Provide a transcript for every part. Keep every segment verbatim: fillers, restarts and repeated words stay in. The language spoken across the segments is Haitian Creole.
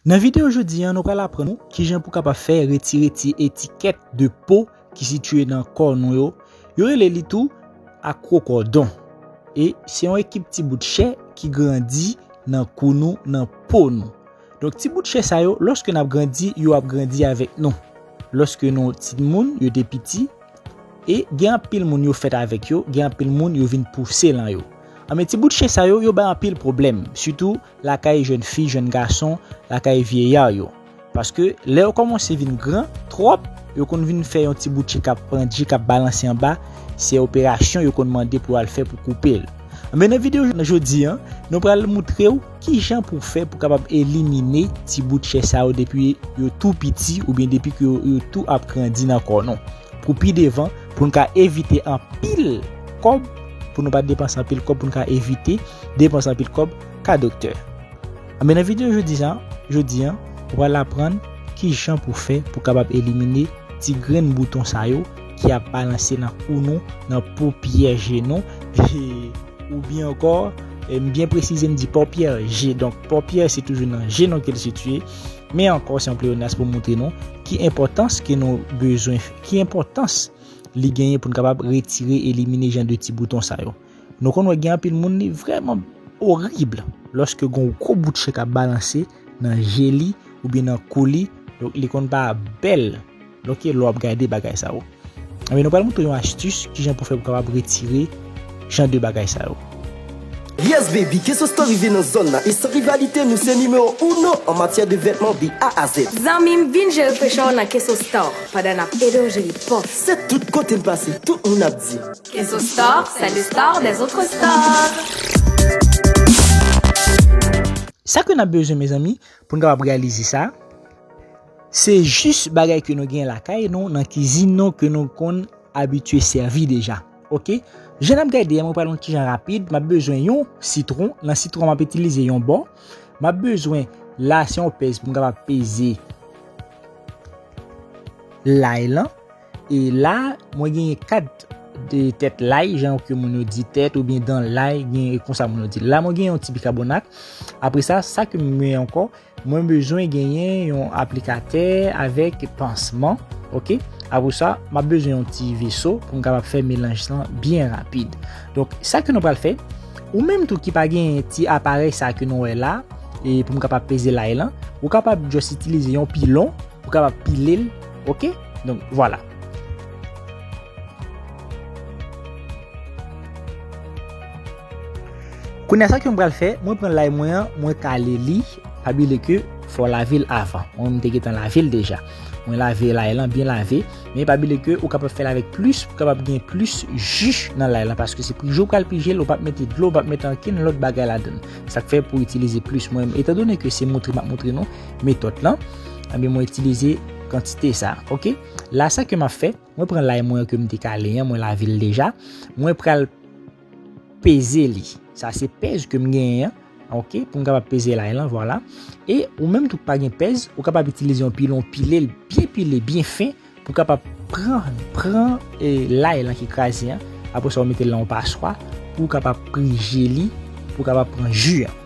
Nan videyo jodi a, nou pral aprann ou kijan pou kapab fè retire ti etikèt de po ki sitiye nan kò nou yo. Yo rele li tou akrokòdon. E se yon ekip ti bout chè ki grandi nan kou nou, nan po nou. Donk, ti bout chè sa yo, lòske n ap grandi, yo ap grandi avèk nou. Lòske nou timoun, yo te piti, e gen anpil moun yo fèt avèk yo, gen anpil moun yo vin pouse lan yo. Anben, ti bout chè sa yo, yo bay anpil pwoblèm, sitou lakay jèn fi, jèn gason, lakay vyeya yo. Paske lè yo kòmanse vin gran twòp, yo konn vin fè yon ti bout chè k ap pandje, k ap balanse anba, se operasyon yo konn mande pou al fè pou koupe l. Anben, nan videyo jodi a, nou pral moutre w kijan pou fè pou kapab elimine ti bout chè sa yo depi yo tou piti oubyen depi ke yo, yo tou ap grandi nan kò nou. Pou pi devan, pou n ka evite anpil kòb, pou nou pa depanse anpil kòb, pou n ka evite depanse anpil kòb ka doktè. Anben, nan videyo jodi a, jodi a, ou pral aprann kijan pou fè pou kapab elimine ti grenn bouton sa yo ki ap balanse nan kou nou, nan popyè je nou, oubyen ankò, e m byen presize, m di popyè je. Donk, popyè se toujou nan je nou ke l sitiye, men ankò, se yon pleonasm pou montre nou ki enpòtans ke nou bezwen, ki enpòtans li genyen pou n kapab retire, elimine jan de ti bouton sa yo. Nou konn wè gen anpil moun, li vrèman orib lòske gon gwo bout chè k ap balanse nan je li oubyen nan kou li, donk li konn pa bèl. Donk, lè w ap gade bagay sa yo. Anben, nou pral montre yon astis kijan pou fè pou kapab retire jan de bagay sa yo. Yes baby, Keso Store rive nan zòn nan e san rivalite nou se nimewo uno an matyè de vètman de A a Z. Zanmi m, vin jere frechè w nan Keso Store pandan n ap ede w jere pòch. Se tout kote n pase, tout moun ap di. Keso Store, c'est le store des autres stores. Sa ke n ap bezwen, mezanmi, pou n kapab reyalize sa, se jis bagay ke nou gen lakay nou, nan kizin nou, ke nou konn abitye sèvi deja. Oke? Jan n ap gade a, mwen pral yon ti jan rapid. M ap bezwen yon sitwon. Nan sitwon, m ap itilize yon bò. M ap bezwen, la, se yon pèz pou m kapab peze lay lan. E la, mwen genyen kat de tèt lay, jan ke moun yo di tèt, oubyen dan lay, gen konsa moun yo di. La, mwen genyen yon ti bikabonat. Apre sa, sa ke mwen ankò, mwen bezwen genyen yon aplikatè avèk pansman, oke? Apre sa, m ap bezwen yon ti veso pou m kapab fè melanj lan byen rapid. Donk, sa ke nou pral fè, ou menm tou ki pa genyen ti aparèy sa ke nou wè la, e pou m kapab peze lay lan, ou kapab just itilize yon pilon, ou kapab pile l, oke? Donk, vwala. Kounye a, sa ke mwen pral fè, mwen pran lay mwen an, mwen kale li, pa bliye ke fò w lave l avan. Mwen, mwen te gentan lave l deja. Mwen lave lay lan, byen lave, men pa bliye ke ou kapab fè l avèk plis, pou kapab gen plis ji nan lay lan, paske se pije w pral pije l, ou p ap mete dlo, ou p ap mete ankenn lòt bagay ladan l. Sa k fè pou itilize plis. Mwen, etandone ke se montre m ap montre nou metòd lan, ebyen mwen itilize kantite sa, oke? La, sa ke m ap fè, mwen pran lay mwen ke m te kale an, mwen lave l deja. Mwen pral peze li. Sa se pèz ke m genyen an, oke, pou m kapab peze lay lan, vwala. E ou menm tou k pa gen pèz, ou kapab itilize yon pilon, pile l byen pile, byen fen, pou kapab pran, pran, e, lay lan ki kraze an. Apre sa, ou mete l nan yon paswa pou w kapab prije li, pou w kapab pran ji an.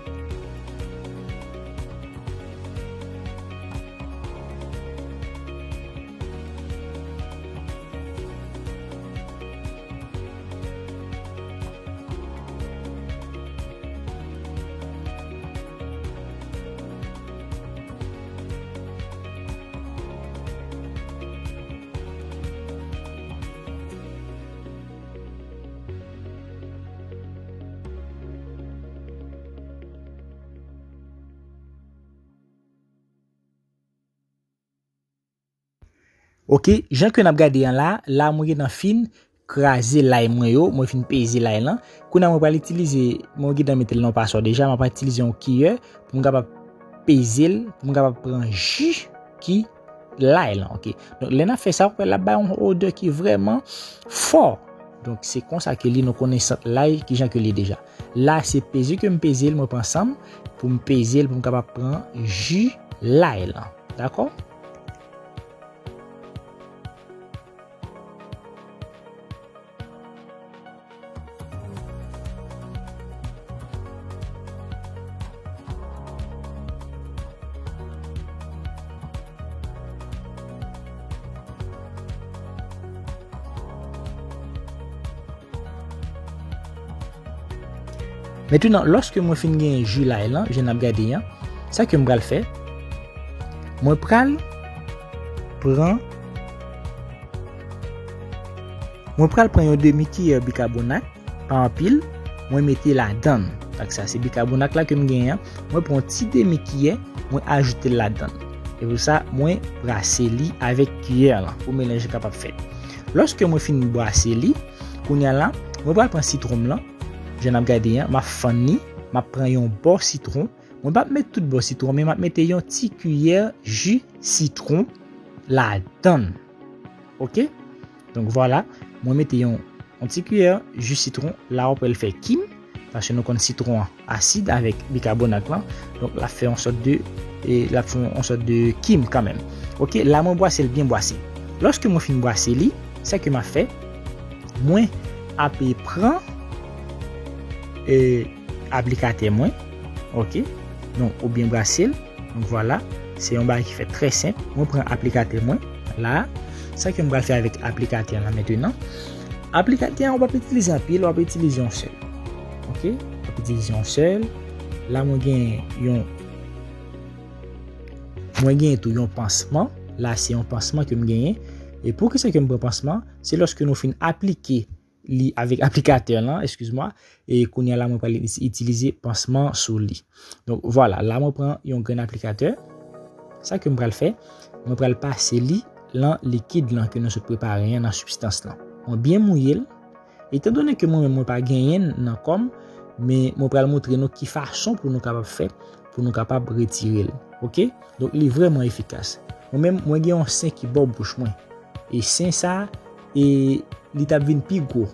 Oke, jan ke n ap gade an la, la mwen gentan fin kraze lay mwen yo, mwen fin peze lay lan. Kounye a mwen pral itilize, mwen gentan mete l nan yon paswa deja, mwen pral itilize yon kiyè pou m kapab peze l, pou m kapab pran ji ki lay lan, oke. Donk, lè n ap fè sa, w wè l ap bay yon odè ki vrèman fò. Donk, se konsa ke li, nou konnen sant lay, kijan ke li deja. La, se peze ke m peze l, mwen pran san m pou m peze l, pou m kapab pran ji lay lan. Dakò? Mentnan, lòske mwen fin gen ji lay lan, jan n ap gade an, sa ke m pral fè, mwen pral pran mwen pral pran yon demi kiyè bikabonat, pa anpil, mwen mete ladan l. Ak sa, se bikabonat la ke m genyen an, mwen pran yon ti demi kiyè, mwen ajoute l ladan l. E pou sa, mwen brase li avèk kiyè lan pou melanj kapab fèt. Lòske mwen fin brase li, kounye a la, mwen pral pran sitwon m lan, jan n ap gade an, m ap fann li, m ap pran yon bò sitwon. Mwen p ap met tout bò sitwon, men m ap mete yon ti kiyè ji sitwon ladan l. Oke? Donk, vwala, mwen mete yon, yon ti kiyè ji sitwon. La, w ap wè l fè kim, paske nou konn sitwon an asid avèk bikabonat lan. Donk, l ap fè yon sòt de, e, l ap fè yon sòt de kim kanmenm. Oke, la, mwen bwase l byen bwase. Lòske mwen fin bwase li, sa ke m ap fè, mwen ap pran, e, aplikatè mwen, oke, donk, oubyen brase l. Donk, vwala, se yon bagay ki fèt trè senp. Mwen pran aplikatè mwen la. Sa ke m pral fè avèk aplikatè an la mentnan? Aplikatè an, w p ap itilize anpil, w ap itilize yon sèl. Oke? W ap itilize yon sèl. La, mwen gen yon, mwen gen tou yon pansman. La, se yon pansman ke m genyen. E poukisa ke m pran pansman? Se lòske nou fin aplike li avèk aplikatè lan, eskiz mwa, e kounye a la mwen pral itilize pansman sou li. Donk, vwala, la mwen pran yon grenn aplikatè. Sa ke m pral fè, mwen pral pase li lan likid lan ke nou sot prepare an, nan sibstans lan. Mwen byen mouye l. Etandone ke mwen menm mwen pa genyen l nan kò m, men mwen pral montre nou ki fason pou nou kapab fè, pou nou kapab retire l. Oke? Donk, li vrèman efikas. Mwen menm, mwen gen yon sen ki bò bouch mwen. E sen sa, e li t ap vin pi gwo.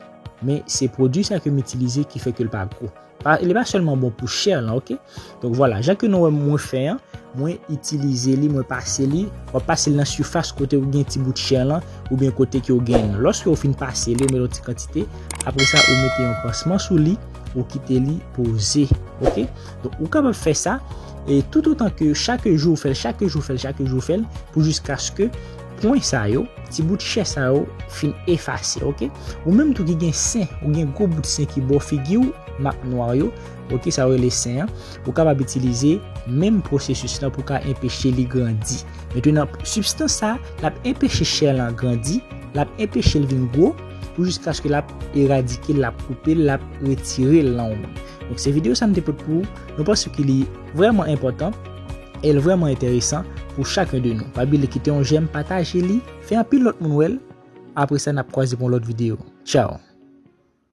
Men se pwodui sa ke m itilize ki fè ke l pa gwo. Pa, li pa sèlman bon pou chè lan, oke? Donk, vwala, jan ke nou wè mwen fè an, mwen itilize li, mwen pase li, w ap pase l nan sifas kote ou gen ti bout chè lan, oubyen kote ke ou gen l. Lòske ou fin pase li, ou met yon ti kantite, apre sa, ou mete yon pansman sou li, ou kite li poze, oke? Donk, ou kapab fè sa, e toutotan ke chak jou ou fè l, chak jou ou fè l, chak jou ou fè l, pou jiskaske pwen sa yo, ti bout chè sa yo fin efase, oke? Ou menm tou ki gen sen, ou gen gwo bout sen ki bò figi w, mak nwa yo, oke, sa yo rele sen an, ou kapab itilize menm pwosesis lan pou ka enpeche li grandi. Mentnan, sibstans sa, l ap enpeche chè lan grandi, l ap enpeche l vin gwo, pou jiskaske l ap eradike l, l ap koupe l, l ap retire l nan ou menm. Donk, se videyo sa m te pote pou ou. Nou panse ke li vrèman enpòtan, e l vrèman enteresan pou chaken de nou. Pa bliye kite yon jèm, pataje li, fè anpil lòt moun wè l. Apre sa, n ap kwaze pou yon lòt videyo. Tchaw!